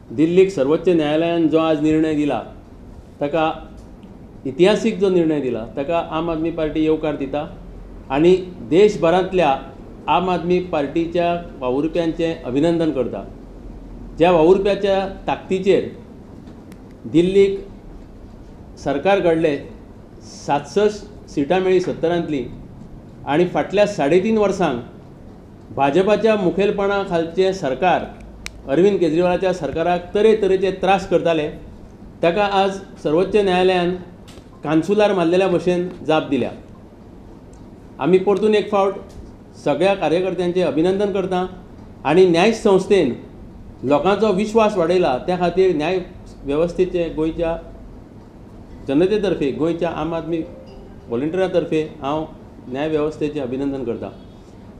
दिल्लीक सर्वोच्च न्यायालयान जो आज निर्णय दिला ताका इतिहासीक जो निर्णय दिला ताका आम आदमी पार्टी येवकार दिता आनी देशभरांतल्या आम आदमी पार्टीच्या वावुरप्यांचें अभिनंदन करता. ज्या वावुरप्याच्या ताकदीचेर दिल्लीक सरकार घडलें, 67 सिटां मेळ्ळीं 70तांतलीं आनी फाटल्या 3.5 वर्सांक भाजपाच्या मुखेलपणा खालचें सरकार अरविंद केजरीवालाच्या सरकाराक तरेतरेचे त्रास करताले ताका आज सर्वोच्च न्यायालयान कानसुलार मारलेल्या भशेन जाप दिल्या. आमी परतून एक फावट सगळ्या कार्यकर्त्यांचें अभिनंदन करता आनी न्याय संस्थेन लोकांचो विश्वास वाडयला त्या खातीर न्याय वेवस्थेचे गोंयच्या जनते तर्फे, गोंयच्या आम आदमी व्हॉलंटियरा तर्फे हांव न्याय वेवस्थेचें अभिनंदन करता.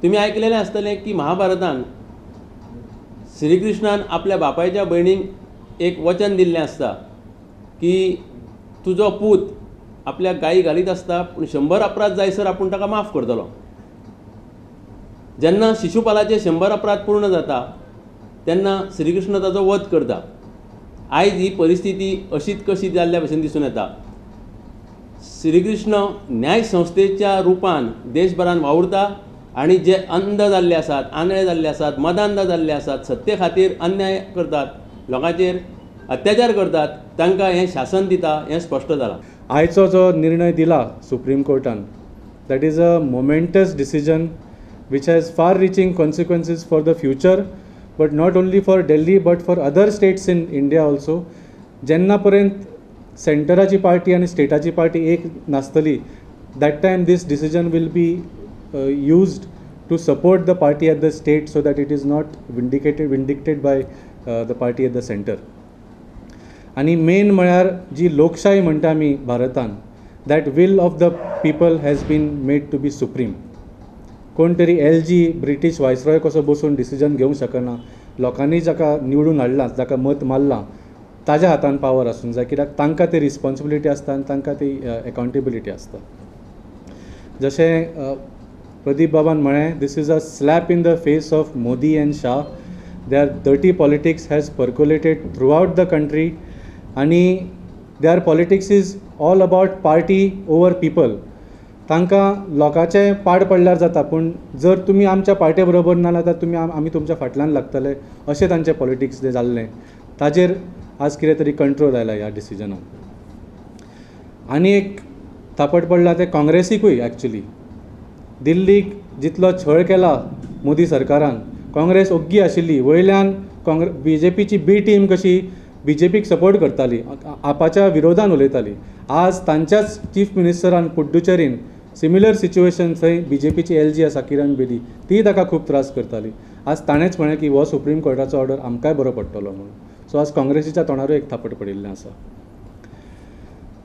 तुमी आयकलेलें आसतलें की महाभारतान श्रीकृष्णान आपल्या बापायच्या भयणीक एक वचन दिल्लें आसता की तुजो पूत आपल्या गायी घालीत आसता पूण 100 अपराध जायसर आपूण ताका माफ करतलो. जेन्ना शिशुपालाचे 100 अपराध पूर्ण जाता तेन्ना श्रीकृष्ण ताचो वध करता. आयज ही परिस्थिती अशीच कशी जाल्ल्या भशेन दिसून येता. श्रीकृष्ण न्याय संस्थेच्या रुपान देशभरान वावुरता आनी जे अंध जाल्ले आसात, आंधळे जाल्ले आसात, मदांध जाल्ले आसात, सत्ते खातीर अन्याय करतात, लोकांचेर अत्याचार करतात, तांकां हें शासन दिता हें स्पश्ट जालां. आयचो जो निर्णय दिला supreme कोर्टान, that is a momentous decision which has far reaching consequences for the future, but not only for Delhi but for other states in India also. जेन्ना पर्यंत सेंटराची पार्टी आनी स्टेटाची पार्टी एक नासतली, that time this decision will be used to support the party at the state so that it is not vindicted by the party at the center. आनी main म्हळ्यार जी लोकशाही म्हणटा आमी भारतान, that will of the people has been made to be supreme. कोण तरी L G British viceroy कसो बसून डिसिजन घेवंक शकना. लोकांनी जाका निवडून हाडला, जाका मत मारलां, ताज्या हातान पावर आसूंक जाय, कित्याक तांकां ती रिस्पोन्सिबिलिटी आसता आनी तांकां ती एकाउंटेबिलिटी आसता. जशें प्रदीप बाबान म्हळें, this is a slap in the face of Modi and Shah. Their dirty politics has percolated throughout the country आनी their politics is all about party over people. तांकां लोकांचें पाड पडल्यार जाता, पूण जर तुमी आमच्या पार्टे बरोबर ना जाल्यार तुमी आमी तुमच्या फाटल्यान लागतले, अशें तांचें पॉलिटिक्स जें जाल्लें ताजेर आज कितें तरी कंट्रोल आयला ह्या डिसिजनान. आनी एक थापट पडला तें काँग्रेसीकूय. एक्चुली दिल्लीक जितलो छळ केला मोदी सरकारान, काँग्रेस ओग्गी आशिल्ली. वयल्यान बीजेपीची बी टीम कशी बीजेपीक सपोर्ट करताली, आपाच्या विरोधान उलयताली. आज तांच्याच चीफ मिनिस्टरान पुडुचेरीन सिमिलर सिच्युएशन, थंय बीजेपीची एल जी आसा किरण बेदी, ती ताका खूब त्रास करताली. आज ताणेंच म्हळें की हो सुप्रीम कोर्टाचो ऑर्डर आमकांय बरो पडटलो म्हणून. सो आज काँग्रेसीच्या तोंडारूय एक थापट पडिल्लें आसा.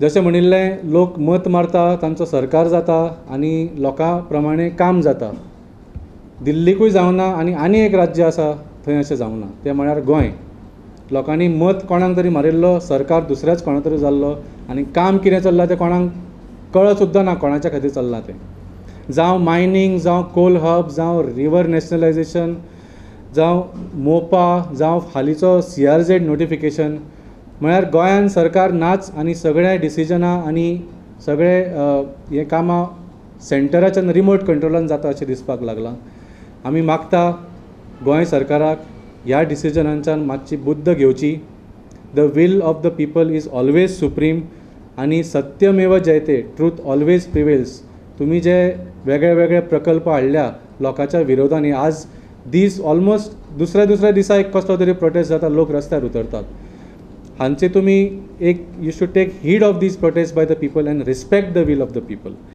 जशें म्हणिल्लें, लोक मत मारता, तांचो सरकार जाता आनी लोकां प्रमाणे काम जाता. दिल्लीकूय जावना आनी आनी एक राज्य आसा थंय अशें जावना, तें म्हळ्यार गोंय. लोकांनी मत कोणाक तरी मारिल्लो, सरकार दुसऱ्याच कोणा तरी जाल्लो आनी काम कितें चल्लां तें कोणाक कळत सुद्दां ना, कोणाच्या खातीर चल्लां तें. जावं मायनींग, जावं कोल हब, जावं रिवर नॅशनलायजेशन, जावं मोपा, जावं हालींचो CRZ notification, म्हळ्यार गोंयान सरकार नाच आनी सगळे डिसिजनां आनी सगळे हे कामां सेंटराच्यान रिमोट कंट्रोलान जाता अशें दिसपाक लागलां. आमी मागता गोंय सरकाराक ह्या डिसिजनांच्यान मातशी बुद्द घेवची. The will of the people is always supreme आनी सत्यमेव जयते, ट्रूथ ऑलवेज प्रिवेल्स. तुमी जे वेगळे वेगळे प्रकल्प हाडल्या लोकांच्या विरोधांनी, आज दीस ऑलमोस्ट दुसऱ्या दुसऱ्या दिसा एक कसलो तरी प्रोटेस्ट जाता, लोक रस्त्यार उतरतात. हांचे तुमी एक you should take heed of these protest by the people and respect the will of the people.